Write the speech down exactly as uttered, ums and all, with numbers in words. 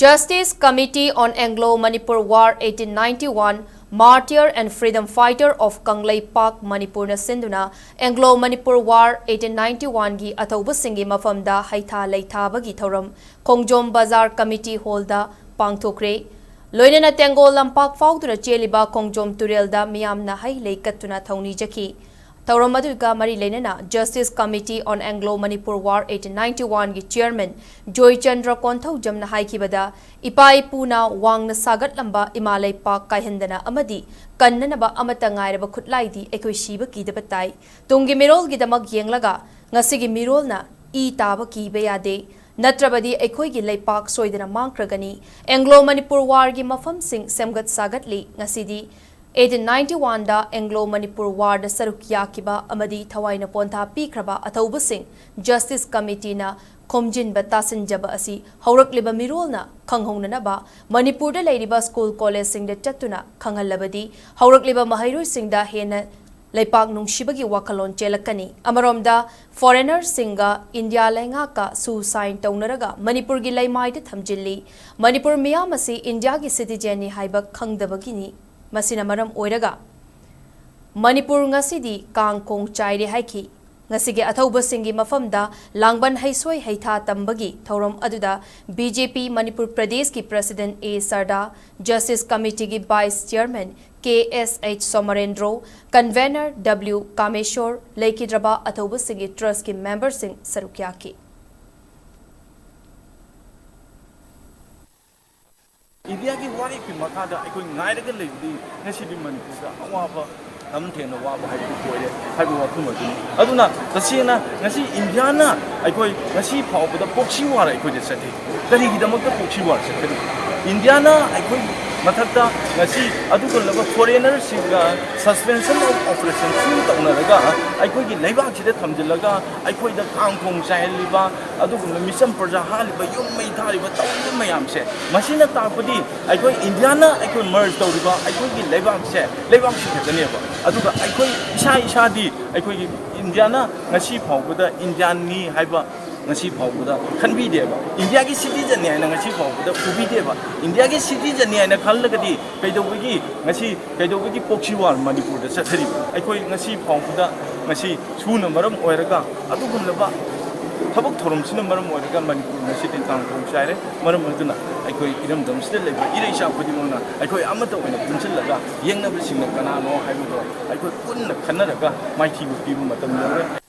Justice Committee on Anglo-Manipur War eighteen ninety-one, Martyr and Freedom Fighter of Kangleipak Manipurꯅ ꯁꯤꯟꯗꯨꯅ Anglo-Manipur War eighteen ninety-oneꯒꯤ ꯑꯊꯧꯕꯁꯤꯡꯒꯤ ꯃꯐꯝꯗ ꯍꯩꯊꯥ ꯂꯩꯊꯥꯕꯒꯤ ꯊꯧꯔꯝ ꯈꯣꯡꯖꯣꯝ ꯕꯖꯥꯔ committee ꯍꯣꯜꯗ ꯄꯥꯡꯊꯣꯛꯈ꯭ꯔꯦ꯫ ꯂꯣꯏꯅꯅ ꯇꯦꯡꯒꯣꯜ ꯂꯝꯄꯥꯛ ꯐꯥꯎꯗꯨꯅ ꯆꯦꯜꯂꯤꯕ ꯈꯣꯡꯖꯣꯝ ꯇꯨꯔꯦꯜꯗ ꯃꯤꯌꯥꯝꯅ ꯍꯩ ꯂꯩ ꯀꯠꯇꯨꯅ ꯊꯧꯅꯤꯖꯈꯤ꯫ ꯊꯧꯔꯝ ꯑꯗꯨꯒ ꯃꯔꯤ ꯂꯩꯅꯅ Justice Committee on Anglo-Manipur War eighteen ninety-oneꯒꯤ chairman Joychandra ꯀꯣꯟꯊꯧꯖꯝꯅ ꯍꯥꯏꯈꯤꯕꯗ, ꯏꯄꯥ ꯏꯄꯨꯅ ꯋꯥꯡꯅ ꯁꯥꯒꯠꯂꯝꯕ ꯏꯃꯥ ꯂꯩꯄꯥꯛ ꯀꯥꯏꯍꯟꯗꯅ ꯑꯃꯗꯤ ꯀꯟꯅꯅꯕ ꯑꯃꯠꯇ ꯉꯥꯏꯔꯕ ꯈꯨꯠꯂꯥꯏꯗꯤ ꯑꯩꯈꯣꯏ ꯁꯤꯕ ꯀꯤꯗꯕ ꯇꯥꯏ꯫ ꯇꯨꯡꯒꯤ ꯃꯤꯔꯣꯜꯒꯤꯗꯃꯛ ꯌꯦꯡꯂꯒ ꯉꯁꯤꯒꯤ ꯃꯤꯔꯣꯜꯅ ꯏ ꯇꯥꯕ ꯀꯤꯕ ꯌꯥꯗꯦ, ꯅꯠꯇ꯭ꯔꯕꯗꯤ ꯑꯩꯈꯣꯏꯒꯤ ꯂꯩꯄꯥꯛ ꯁꯣꯏꯗꯅ ꯃꯥꯡꯈ꯭ꯔꯒꯅꯤ꯫ Anglo-Manipur Warꯒꯤ ꯃꯐꯝꯁꯤꯡ ꯁꯦꯝꯒꯠ ꯁꯥꯒꯠꯂꯤ꯫ ꯉꯁꯤꯗꯤ eighteen ninety-oneꯗ Anglo-Manipur Warꯗ ꯁꯔꯨꯛ ꯌꯥꯈꯤꯕ ꯑꯃꯗꯤ ꯊꯋꯥꯏꯅ ꯄꯣꯟꯊꯥ ꯄꯤꯈ꯭ꯔꯕ ꯑꯊꯧꯕꯁꯤꯡ Justice Committeeꯅ ꯈꯣꯝꯖꯤꯟꯕ ꯇꯥꯁꯤꯟꯖꯕ ꯑꯁꯤ ꯍꯧꯔꯛꯂꯤꯕ ꯃꯤꯔꯣꯜꯅ ꯈꯪꯍꯧꯅꯅꯕ ꯃꯅꯤꯄꯨꯔꯗ ꯂꯩꯔꯤꯕ school collegeꯁꯤꯡꯗ ꯆꯠꯇꯨꯅ ꯈꯪꯍꯜꯂꯕꯗꯤ ꯍꯧꯔꯛꯂꯤꯕ ꯃꯍꯩꯔꯣꯏꯁꯤꯡꯗ ꯍꯦꯟꯅ ꯂꯩꯄꯥꯛ ꯅꯨꯡꯁꯤꯕꯒꯤ ꯋꯥꯈꯜꯂꯣꯟ ꯆꯦꯜꯂꯛꯀꯅꯤ꯫ ꯑꯃꯔꯣꯝꯗ foreignerꯁꯤꯡꯒ ꯏꯟꯗꯤꯌꯥ ꯂꯩꯉꯥꯛꯀ ꯁꯨ ꯁꯥꯏꯟ ꯇꯧꯅꯔꯒ ꯃꯅꯤꯄꯨꯔꯒꯤ ꯂꯩꯃꯥꯏꯗ ꯊꯝꯖꯤꯜꯂꯤ꯫ ꯃꯅꯤꯄꯨꯔ ꯃꯤꯌꯥꯝ ꯑꯁꯤ ꯏꯟꯗꯤꯌꯥꯒꯤ citizenꯅꯤ ꯍꯥꯏꯕ ꯈꯪꯗꯕꯒꯤꯅꯤ꯫ ꯃꯁꯤꯅ ꯃꯔꯝ ꯑꯣꯏꯔꯒ ꯃꯅꯤꯄꯨꯔ ꯉꯁꯤꯗꯤ ꯀꯥꯡ ꯈꯣꯡ ꯆꯥꯏꯔꯦ ꯍꯥꯏꯈꯤ꯫ ꯉꯁꯤꯒꯤ ꯑꯊꯧꯕꯁꯤꯡꯒꯤ ꯃꯐꯝꯗ ꯂꯥꯡꯕꯟ ꯍꯩꯁꯣꯏ ꯍꯩꯊꯥ ꯇꯝꯕꯒꯤ ꯊꯧꯔꯝ ꯑꯗꯨꯗ BJP ꯃꯅꯤꯄꯨꯔ ꯄ꯭ꯔꯗꯦꯁꯀꯤ president A ꯁꯔꯗꯥ, Justice Committeeꯒꯤ vice chairman K S H ꯁꯣꯃꯔꯦꯟꯗ꯭ꯔꯣ, convener W ꯀꯥꯃꯦꯁꯣꯔ, ꯂꯩꯈꯤꯗ꯭ꯔꯕ ꯑꯊꯧꯕꯁꯤꯡꯒꯤ trustꯀꯤ memberꯁꯤꯡ ꯁꯔꯨꯛ ꯌꯥꯈꯤ꯫ ꯏꯟꯗꯤꯌꯥꯒꯤ ꯋꯥꯔꯦꯞꯀꯤ ꯃꯈꯥꯗ ꯑꯩꯈꯣꯏ ꯉꯥꯏꯔꯒ ꯂꯩꯕꯗꯤ ꯉꯁꯤꯗꯤ ꯃꯅꯤꯄꯨꯔꯗ ꯑꯋꯥꯕ, ꯌꯥꯝ ꯊꯦꯡꯅ ꯋꯥꯕ ꯍꯥꯏꯕꯗꯨ ꯑꯣꯏꯔꯦ ꯍꯥꯏꯕ ꯋꯥꯐꯝ ꯑꯗꯨꯅꯤ꯫ ꯑꯗꯨꯅ ꯇꯁꯦꯡꯅ ꯉꯁꯤ ꯏꯟꯗꯤꯌꯥꯅ ꯑꯩꯈꯣꯏ ꯉꯁꯤ ꯐꯥꯎꯕꯗ proxy war ꯑꯩꯈꯣꯏꯗ ꯆꯠꯊꯩ꯫ ꯀꯔꯤꯒꯤꯗꯃꯛꯇ proxy war ꯆꯠꯀꯅꯤ? ꯏꯟꯗꯤꯌꯥꯅ ꯑꯩꯈꯣꯏ ꯃꯊꯛꯇ ꯉꯁꯤ ꯑꯗꯨꯒꯨꯝꯂꯕ foreignerꯁꯤꯡꯒ suspension of operation ꯁꯨꯝ ꯇꯧꯅꯔꯒ ꯑꯩꯈꯣꯏꯒꯤ ꯂꯩꯕꯥꯛꯁꯤꯗ ꯊꯝꯖꯤꯜꯂꯒ ꯑꯩꯈꯣꯏꯗ ꯀꯥꯡ ꯈꯣꯡ ꯆꯥꯏꯍꯜꯂꯤꯕ, ꯑꯗꯨꯒꯨꯝꯕ ꯃꯤꯆꯝ ꯄ꯭ꯔꯖꯥ ꯍꯥꯠꯂꯤꯕ, ꯌꯨꯝ ꯃꯩ ꯊꯥꯔꯤꯕ, ꯇꯧꯔꯤꯕ ꯃꯌꯥꯝꯁꯦ, ꯃꯁꯤꯅ ꯇꯥꯛꯄꯗꯤ ꯑꯩꯈꯣꯏ ꯏꯟꯗꯤꯌꯥꯅ ꯑꯩꯈꯣꯏ merge ꯇꯧꯔꯤꯕ ꯑꯩꯈꯣꯏꯒꯤ ꯂꯩꯕꯥꯛꯁꯦ ꯂꯩꯕꯥꯛꯁꯤ ꯈꯛꯇꯅꯦꯕ꯫ ꯑꯗꯨꯒ ꯑꯩꯈꯣꯏ ꯏꯁꯥ ꯏꯁꯥꯗꯤ ꯑꯩꯈꯣꯏꯒꯤ ꯏꯟꯗꯤꯌꯥꯅ ꯉꯁꯤ ꯐꯥꯎꯕꯗ ꯏꯟꯗꯤꯌꯥꯟꯅꯤ ꯍꯥꯏꯕ ꯉꯁꯤ ꯐꯥꯎꯕꯗ ꯈꯟꯕꯤꯗꯦꯕ꯫ ꯏꯟꯗꯤꯌꯥꯒꯤ ꯁꯤꯇꯤꯖꯟꯅꯤ ꯍꯥꯏꯅ ꯉꯁꯤ ꯐꯥꯎꯕꯗ ꯎꯕꯤꯗꯦꯕ꯫ ꯏꯟꯗꯤꯌꯥꯒꯤ ꯁꯤꯇꯤꯖꯟꯅꯤ ꯍꯥꯏꯅ ꯈꯜꯂꯒꯗꯤ ꯀꯩꯗꯧꯕꯒꯤ ꯉꯁꯤ, ꯀꯩꯗꯧꯕꯒꯤ proxy war ꯃꯅꯤꯄꯨꯔꯗ ꯆꯠꯊꯔꯤꯕ? ꯑꯩꯈꯣꯏ ꯉꯁꯤ ꯐꯥꯎꯕꯗ, ꯉꯁꯤ ꯁꯨꯅ ꯃꯔꯝ ꯑꯣꯏꯔꯒ, ꯑꯗꯨꯒꯨꯝꯂꯕ ꯊꯕꯛ ꯊꯧꯔꯝꯁꯤꯅ ꯃꯔꯝ ꯑꯣꯏꯔꯒ ꯃꯅꯤꯄꯨꯔ ꯉꯁꯤꯗꯤ ꯇꯥꯡ ꯇꯔꯨꯛ ꯆꯥꯏꯔꯦ꯫ ꯃꯔꯝ ꯑꯗꯨꯅ ꯑꯩꯈꯣꯏ ꯏꯔꯝꯗꯝꯁꯤꯗ ꯂꯩꯕ ꯏꯔꯩꯆꯥ ꯈꯨꯗꯤꯡꯃꯛꯅ ꯑꯩꯈꯣꯏ ꯑꯃꯠꯇ ꯑꯣꯏꯅ ꯄꯨꯟꯁꯤꯜꯂꯒ, ꯌꯦꯡꯅꯕꯁꯤꯡꯅ ꯀꯅꯥꯅꯣ ꯍꯥꯏꯕꯗꯣ ꯑꯩꯈꯣꯏ ꯄꯨꯟꯅ ꯈꯟꯅꯔꯒ ꯃꯥꯏꯊꯤꯕ ꯄꯤꯕ ꯃꯇꯝ ꯌꯧꯔꯦ꯫